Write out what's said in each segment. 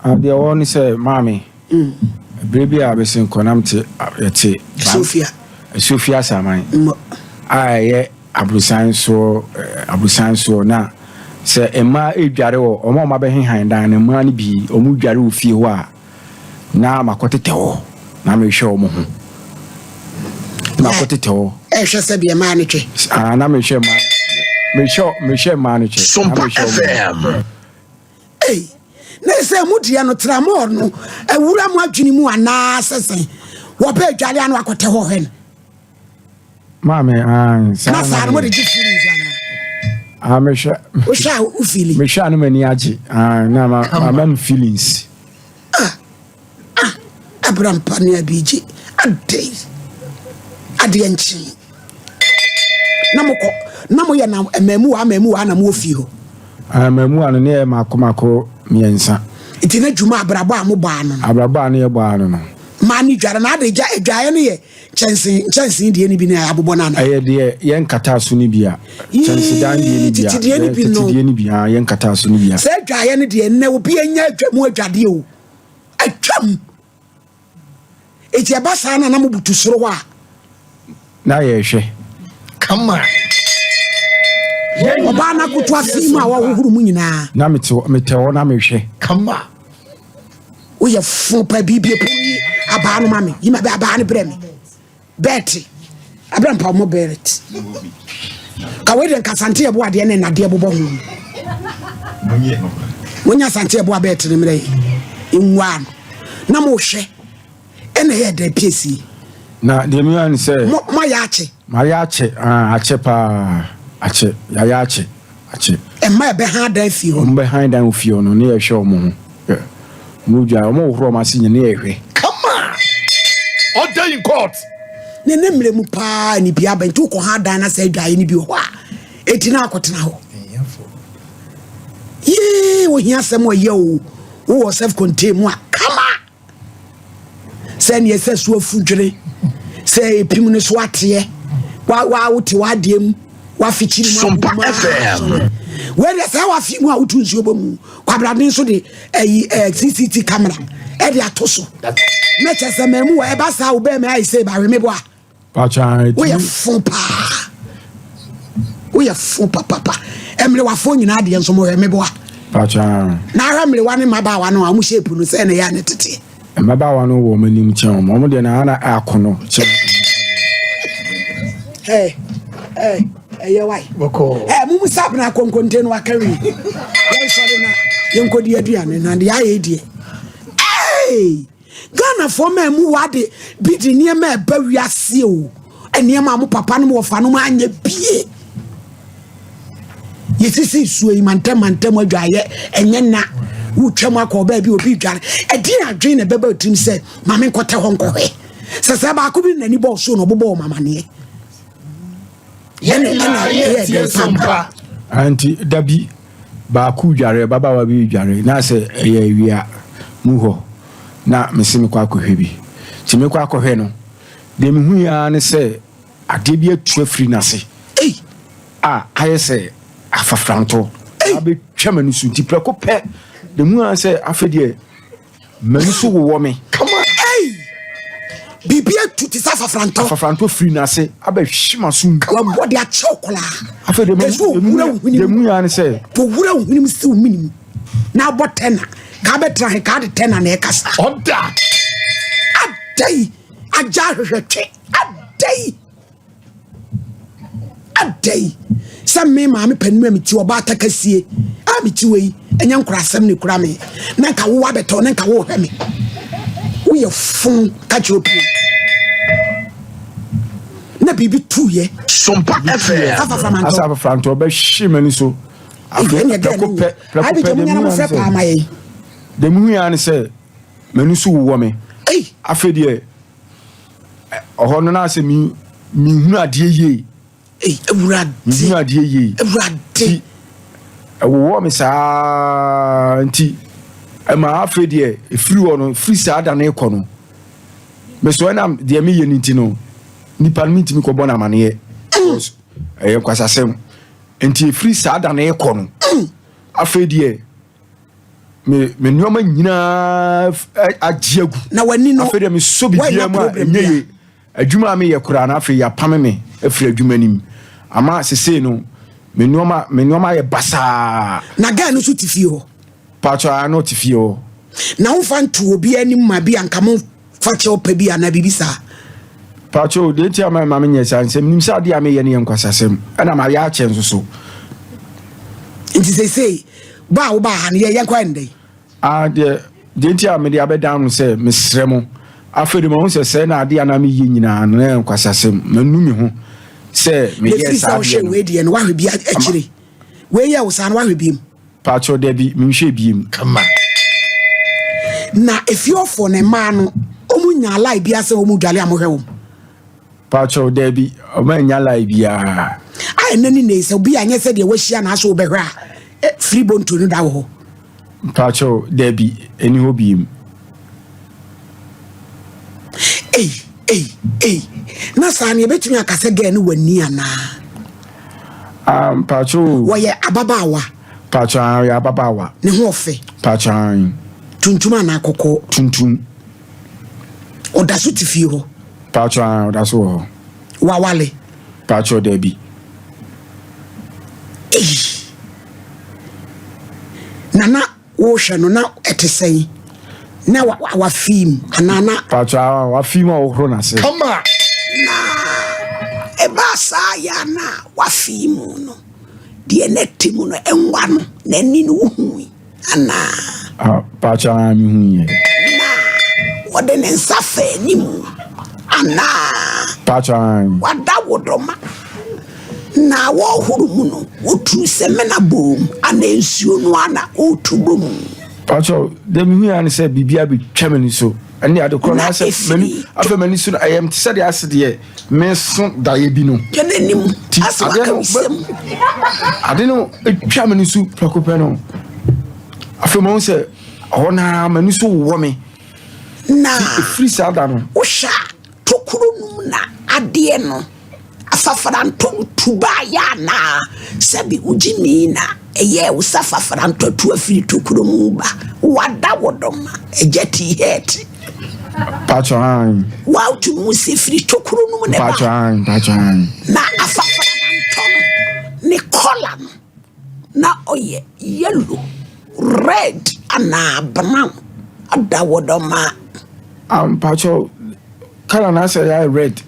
Adeɛ wɔ ne sɛ maame, berɛ bi a bɛsi nkɔ na mete yɛte Sofia. Sofia Saman a ɛyɛ aborosan soɔ, aborosan soɔ, na sɛ mmaa redware wɔ wɔn a wɔabɛhehan dan no, mmaa no bi wɔredware wɔ fie hɔ a, na makɔtetɛ hɔ na mehwɛ wɔn ho. Makɔtetɛ hɔ. Ɛhwɛ sɛ deɛ mmaa no twɛ. Ah, na mehwɛ mmaa mehwɛ mmaa no twɛ. Sompa FM. Ei, na sɛ mo deɛ no tramɔɔ no awura mo adwene mu anaa sɛ sɛn wɔbɛ adwale ano akɔtɛ hɔ hwɛ no. Maame, ah, saa na saa no mo de gye feelings anaa? Ah, mehwɛ. Wohwɛ a wo feeling? Mehwɛ a no m'ani agye. Ah, na ma ma ma feelings. Ah, ah, abrampa ne abigye adɛn adeɛ nkye. Na mokɔ na moyɛ na mmamuwa mmamuwa na mowɔ fie hɔ. Ah, mmamuwa no ne yɛ mako mako mmiɛnsa. Nti na dwuma abrabɔ a mobɔ ano no. Abrabɔ a ne yɛbɔ ano no. Maa ne dware na ade gya adwaeɛ no yɛ kyɛnse nkyɛnse deɛ no bi na abobɔ no ana. Ɛyɛ deɛ yɛn nkataa so no bi a. Kyɛnsedan deɛ no bi a. Tete deɛ no bi no. Tete deɛ no bi a yɛn nkataa so no bi a. Sɛ adwaeɛ no deɛ nnɛ obi anya adwa mu adwadeɛ o. Atwam. Eti ɛba saa na na mo butu soro hɔ a. Na yɛhwɛ. Kama. Ɔbaa no akoto afi mu a wahohoro mu nyinaa. Na mete metɛ hɔ na mehwɛ. Kama. Woyɛ fo pa biribi epo yi abaa no ma me. Yi ma bɛ abaa no brɛ me. Bɛɛte. Abira mpa ɔmo bɛɛte. Ka wei deɛ nka asante ɛbo adeɛ ne nnadeɛ bobɔ ho. Monya asante ɛbo abɛɛte ne mmerɛ yi. Nwaa no. Na mohwɛ. Ɛna ɛyɛ dɛ piesie. Na deɛ mi ne sɛ. Mo mo ayɛ akye. Ma ayɛ akye ah akye paa akye yɛayɛ akye akye. Ɛma ɛbɛhan dan fie hɔ. Wɔn bɛhan dan wɔ fie hɔ no ne yɛhwɛ wɔn ho. Wɔn dwa wɔn hohoro wɔn ase nyina ne yɛhwɛ. Kama! Order in court. Ne ne mmerɛ mu paa ne bi aba nti wokɔ ha dan na sɛ adwaeɛ no bi wɔ hɔ a ɛti na akɔtena hɔ. Yee ohia asɛm ɔyɛ o wowɔ self contain mu a kama sɛ neɛ sɛ so afu dwene sɛ ɛpim no so ateɛ wa wa wote w'adeɛ mu wafikyiri mu Sompa FM. Wei deɛ sɛ wafi mu a wotu nsuo bɔ mu kwabrade nso de ɛyi ɛɛ CCT camera ɛde ato so na kyɛ sɛ mɛmu wɔ ɛba saa wo bɛɛ mɛ ayɛ sɛ ɛba weme boa woyɛ fo paa woyɛ fo papapa mmerewafoɔ nyinaa deɛ nso mohwɛ meboa na ahwɛ mmerewa ne mmabaawa no a wɔn shape no sɛ na ɛyɛ ne teteɛ. Mmabaawa no wɔ wɔn anim kyɛn wɔn. Wɔn deɛ na ana akono kyɛn. Hey, hey, ɛyɛ wae. Ɛ mumu sɛ abena konkonte no aka wi. Yɛnsɔre na yɛnkɔdi aduane na deɛ ayɛ deɛ. Hey! Ghanafoɔ ma mu wade bi de nneɛma ɛba wiase o. Nneɛma a mo papa no mo wɔfa no mo anyɛ bie. Yɛsisi nsuo yi mantam mantam adwaeɛ ɛnyɛ nna wotwam akɔ baabi obi dware ɛdeɛ adwene na ɛbɛba tirim sɛ maame nkɔtɛ hɔ nkɔhwɛ sɛ sɛ baako bi n'ani bɔɔ so na ɔbobɔ wɔn amaneɛ ɛna ɛna ɛyɛ dɛn pampa. Nti dabi baako dware babaawa bi dware na sɛ ɛyɛ awia mu hɔ na mese mekɔ akɔhwɛ bi nti mekɔ akɔhwɛ no deɛ mehu yi ara ne sɛ Adeɛ bi atu afiri n'ase a ayɛ sɛ afafrantɔ abɛtwa m'ani so nti prɛko pɛ na mu ara sɛ afei deɛ m'ani so wowɔ me. Biribi atu te sɛ afafrantɔ. Afafrantɔ firi n'ase abɛhwe m'aso mu. Wɔbɔ de akyɛw koraa. Afei deɛ deɛ mu ara ne sɛ. Wɔwura wo hwenem si wo menem na abɔ tɛna ka abɛtena he ka de tɛna na ɛkasa. Ɔda. Adai agya ahwehwɛ twe. Adɛn? Adɛn? Sɛ me maame panin a meti ɔbaa takasie a meti wɔ yi, ɛnyɛ nkorasɛm na ekura me. Na nka wo abɛtɔ, na nka wohwɛ me. Woyɛ fon ka kyerɛ obi. Na biribi tuyɛ. Sompa FM. Asa afafrantɔ bɛhye m'ani so. Afei prɛko pɛ, prɛko pɛ deɛ mehu ya ne sɛ m'ani so wowɔ me. Afei deɛ Ɔhɔ no na asɛ mi mehunu adeɛ yie. Awurade. Mehunu adeɛ yie. Awurade. Ti ɛwowɔ me saa nti ɛma afei deɛ ɛfiri hɔ no firi saa da no rekɔ no mesɔ ɛnam deɛ meyɛ no nti no nipa no mentumi kɔbɔ no amaneɛ ɛyɛ nkwasasɛm nti ɛfiri saa da no rekɔ no afei deɛ. me me nneɛma nyinaa agye agu. Na w'ani no. Afei deɛ mesɔ biribiara mu a ɛnyɛ yie. Adwuma a meyɛ koraa no afei yɛapame me afiri adwuma no mu. Ama sesei no me nneɛma me nneɛma ayɛ basaa. Na guy no nso te fie hɔ? Paatwa ah, na ɔte fie hɔ. Na womfa nto obi anim ma bi anka mo fa kyɛw pɛ bi anaa biribi saa? Paatwa deɛ nti a ma menyɛ saa nsɛm nim sɛ adeɛ a meyɛ no yɛ nkwasasɛm ɛna mayɛ akyɛ nso so. Nti seesei ba a wobaa ha no yɛ yɛnkɔ ayɛ no dɛn? Ah deɛ deɛ nti a mede abɛdan no sɛ mesrɛ mo afei de mahu sɛ sɛɛ na adeɛ a na meyɛ nyinaa no na ɛyɛ nkwasasɛm manu me ho sɛ meyɛɛ saa adeɛ no. Wei deɛ no wahwɛ bi akyire wei yɛ wo saa no wahwɛ biem. Paatwɔ dabi menhwɛ biem. Kama. Na efieɔfoɔ no mmaa no wɔn nyaa lie biara sɛ wɔn dwale a mohwɛ wɔn. Pakyɛw, dabi, ɔma nnya lie biara. A ɛnɛ ne nnɛ sɛ obi anyɛ sɛ deɛ wahyia na aso wobɛhwɛ a, eh, free bonto no da wɔ hɔ. Pakyɛw, dabi, ɛni hɔ biem. Ei, ei, ei, na saa no yɛbɛtumi aka sɛ gɛɛ no wani anaa? Ah, mpakyɛw. Wɔyɛ ababaawa. Pakyɛw, ah, ɔyɛ ababaawa. Ne ho ɔfɛ. Pakyɛw, ah. Tuntum anaa kɔkɔɔ? Tuntum. Ɔda so te fie hɔ. Paatwɔ aa ɔda so wɔ hɔ. Wawale. Paatwɔ dabi. Ei. Na na wohwɛ no na ɛte sɛn? Na wafi mu anaa na. Paatwɔ aa wafi mu a ɔhoro n'ase. Kama. Na ɛbaa saa yɛ a na wafi mu no deɛ na ɛte mu no ɛnwa no n'ani no wohui. Anaa? Ah, pakyɛ ah, me hu yɛ. Na wɔde ne nsa fa anim anaa? Pakyɛ ah. Wada wo dɔma. Na wɔhoro mu no, wotu sɛmina bom anaa nsuo no ara na wotu bɔ mu? Pakyɛ, deɛ me hu yɛ ne sɛ biribi abɛtwa m'ani so. Ɛne ade korɔ no asɛ m'ani afei m'ani so no ɛyɛ te sɛ deɛ ase deɛ meso daeɛ bi no. Yɛ n'anim asɛ waka wisɛm. Ade no twa m'ani so prɛko pɛ no afei mahu sɛ hɔ naa m'ani so wowɔ me. Na ɛfiri saa da no. Wohwɛ a tokuro no mu na adeɛ no afafrantɔ no tu baeɛ anaa? Sɛbi wogye mi na ɛyɛɛ wo sɛ afafrantɔ tu afiri tokuro mu ba. Wada wo dɔm a agya tii hɛɛte. Pacho an. Wa wotumi hu sɛ firi tokuro no mu na ɛba. Pacho an, pacho an. Na afaframantɔ no ne kɔla no na ɔyɛ yellow, red anaa brown ada wɔ dɔ ma. Ah, pacho kala na asɛ yɛ red.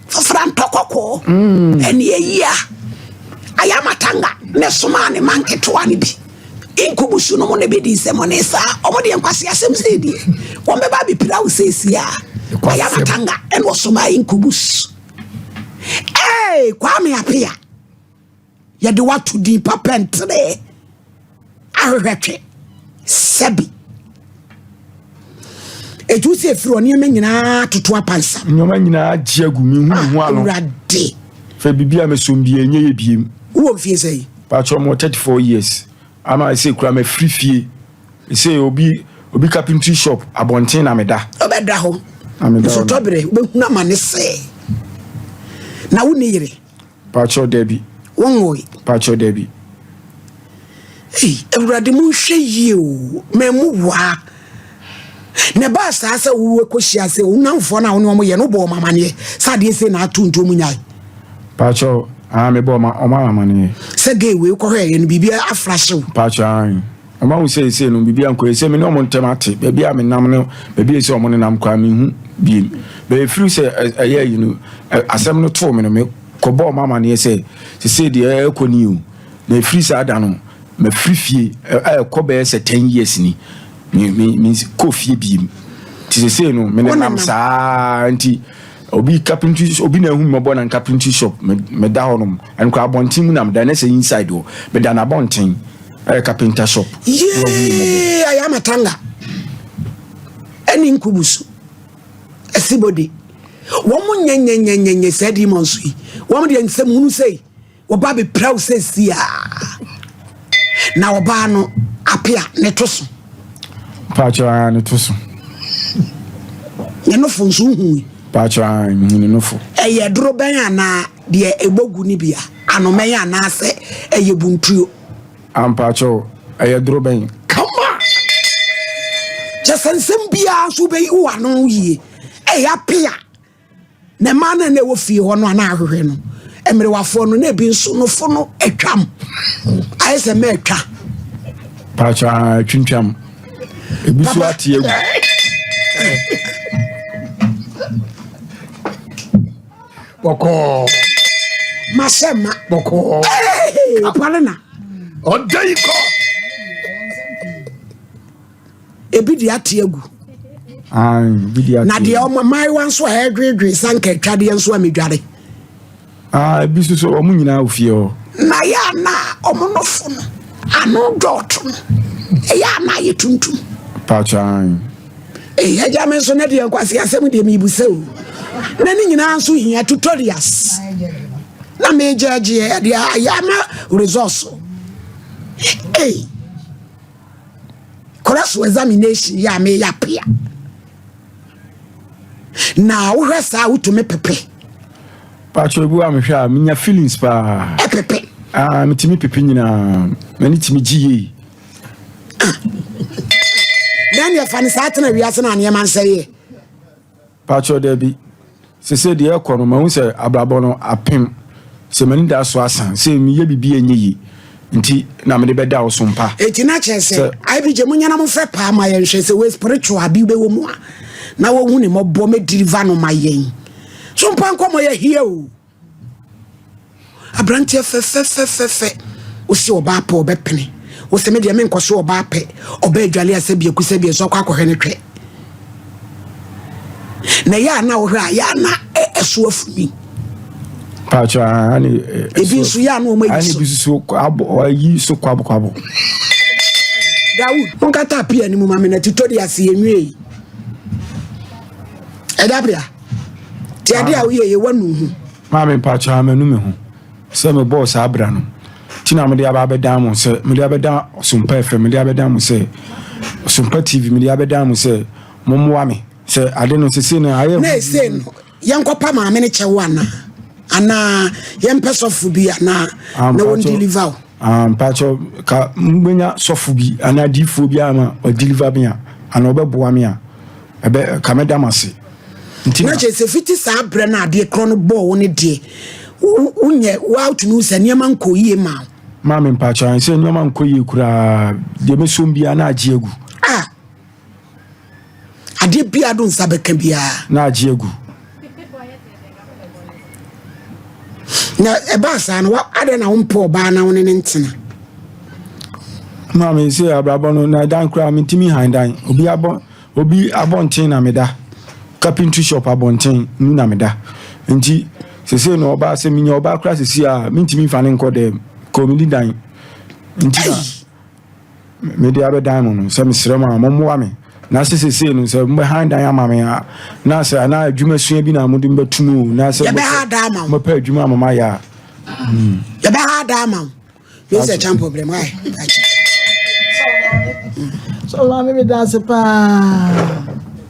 Fafrantɔ kɔkɔɔ. Ɛne ayi a ayamatanga ne somaa ne ma nketewa no bi. Nkubusu no mo na ebedi nsɛmɔne saa. Ɔmo deɛ nkwaseasɛm sei deɛ wɔn bɛba abɛpira wo seesie a. Ayamatanga ɛna ɔsomaa Nkubus. Ee Kwame Apea yɛde wato din papa ntere ahwehwɛ twe sɛbi. Etu sɛ efiri hɔ nneɛma nyinaa toto apansam. Nneɛma nyinaa gye agu mi hu mi ho ano. Awurade. Fɛ bibi a mesom bi enye yɛ biem. Wowɔ mfie sɛn? Pakyɛ mewɔ 34 years ama ɛsɛ kura mafiri fie ɛsɛ obi obi carpentry shop abɔnten na meda. Wobɛda hɔ nsotɔ berɛ wobɛhunu amane sɛ na wonni yere. Pakyɛ dabi. Wonwoe. Pakyɛ dabi. Ei Awurade monhwɛ yie o mammu waa. Na ɛbaa saa sɛ wokɔhyia sɛ wo nnamfoɔ no a wo ne wɔn yɛ no wobɔɔ wɔn amaneɛ sɛ adeɛ sei na ato nti wɔn nyae? Pakyɛw, ah mebɔɔ ma wɔn amaneɛ. Sɛ gay wei wokɔhwɛeɛ no biribi afra hyew? Pakyɛw, aane. Wɔn ahu sɛ seesei no biribi ankɔ yie sɛ me ne wɔn ntam ate, baabi a menam no baabi a ɛsɛ wɔn nenam koraa menhu biem. Bɛyɛ firi sɛ ɛyɛ ayi no asɛm no too me no mekɔbɔɔ wɔn amaneɛ sɛ seesei deɛ ɛrekɔ ni o. Na ɛfiri saa da no mafiri fie ɛrekɔ bɛyɛ sɛ 10 years ni. Me me me kɔ fie biem ti sese no me nenam saa nti obi carpentry obi na ehu mɛbɔ na carpentry shop me me da hɔ nom ɛnukɔ abɔnten mu na me da ne sɛ inside hɔ me da na abɔnten ɛyɛ carpenter shop. Yee ayɛ amatanga ɛne nkubusu ɛsibode wɔn mo nyɛnyɛnyɛnyɛ saa demons yi wɔn deɛ nsɛm hunu sɛ Wɔba bɛpira wo seesei a. Na ɔbaa no apea ne to so. Paakyɛ aa ne to so. Ne nofo nso wohui? Paakyɛ aa mehu ne nofo. Ɛyɛ dorobɛn anaa deɛ ɛbɔ gu no bi a? Anomɛn anaasɛ ɛyɛ buntuo? Ampaakyɛw ɛyɛ dorobɛn. Kama! Kyɛ sɛ nsɛm biara nso wobɛyi wo ano yie. Ɛyɛ apea. Na mmaa no a na ɛwɔ fie hɔ no a na ahwehwɛ no, mmerewafoɔ no, na ebi nso nofo no atwam. Ayɛ sɛ mmaa atwa. Paatwa atwintwam. Ebi so ate agu. Bɔkɔɔ. Mahyɛ ma. Bɔkɔɔ. Apare na. Ɔda yi kɔ. Ebi de ate agu. Na deɛ ɔmo mmaayewa nso a ɛredwedwe sanka atwadeɛ nso a medware. Ah, ebi nso so wɔn nyinaa wɔ fie hɔ. Na yɛ ana wɔn nofo no ano dɔɔto no ɛyɛ ana ayɛ tuntum. Paatwan. Ee agya me nso na deɛ nkwasi asɛm deɛ mebusa o na ne nyinaa nso hia tutorials na megyɛgyeɛ deɛ ayɛ ama results ee kora so examination yɛ a meyɛ apea. Na wohwɛ saa wotumi pepe. Paatwa ebi wa mehwɛ a menya feelings paa. Ɛpepe. Ah, metumi pepe nyinaa. M'ani tumi gye yie. Ah. Dɛn deɛ fa ne saa tena wiase na nneɛma nsɛeɛ. Pakyɛw dabi. Sesei deɛ ɛkɔ no mahu sɛ abrabɔ no apem sɛ m'ani da so asa sɛ meyɛ biribi a ɛnyɛ yie nti na mede bɛda wo so mpa. Enti na kyerɛ sɛ IBJ mo nyɛ na mofrɛ paa ma yɛn hwɛ sɛ wei spiritual bi bɛwɔ mu a na wɔhu ne mmɔbɔ mɛ deliver no ma yɛn. So mpa nkɔmmɔ yɛ hia o. Aberanteɛ fɛfɛfɛfɛfɛ wosi ɔbaa pɛ ɔbɛpene wosɛ me deɛ menkɔ so ɔbaa pɛ ɔbaa adwale a sɛbi aku sɛbi nso akɔ akɔhwɛ ne twɛ na ɛyɛ a na wohwɛ a yɛ a na ɛso afumi paatwa ani ebi nso yɛ a na wɔn ayi so ebi nso abɔ ayi so kwabo kwabo Dawud monkata pia no mu ma me na titɔ de ase yɛ nwie yi ɛda bea Ti ade a woyɛ yɛ wanu ho. Maame mpakyɛ manu me ho sɛ mebɔɔ saa bra no ti na mede aba abɛdan mo sɛ mede abɛdan Ɔsompa FM mede abɛdan mo sɛ Ɔsompa TV mede abɛdan mo sɛ mommoa me sɛ ade no sese no ayɛ na ese no yɛnkɔpa maame no kyɛw anaa anaa yɛmpɛ sɔfo bi anaa na wɔn deliver wo. Ah, mpakyɛ ka mbɛnya sɔfo bi anaa diifoɔ bi ama ɔdeliver me a anaa ɔbɛboa me a ɛbɛ ka mɛda mo ase. Nti na kyerɛ sɛ fiti saa berɛ no adeɛ korɔ no bɔɔ wo no deɛ wonyɛ woatumi hu sɛ nneɛma nkɔ yie ma wo. Maame mpakyɛ sɛ nneɛma nkɔ yie koraa deɛ mɛsom biara na agye agu. Ah adeɛ biara do nsa bɛka biara. Na agye agu. Na ɛbaa saa no adɛn na wompɛ ɔbaa na wo ne ne ntena. Maame sɛ abrabɔ no na dan koraa mentumi han dan obi abɔ Obi abɔnten na meda, carpentry shop abɔnten mu na meda. Nti sesei no ɔbaa sɛ menya ɔbaa koraa sesei a mentumi mfa no nkɔ dɛm kɔ medi dan. Nti na mede abɛdan mo no sɛ mesrɛ mo a mommoa me. Na sɛ sesei no sɛ mobɛhan dan ama me a na sɛ anaa adwuma sua bi na mode mbɛto mu o na sɛ mobɛpɛ adwuma ama mayɛ a. Yɛbɛha dan ama wo. Mr. Champo brɛ mu ayɛ. So maame mi da ase paa.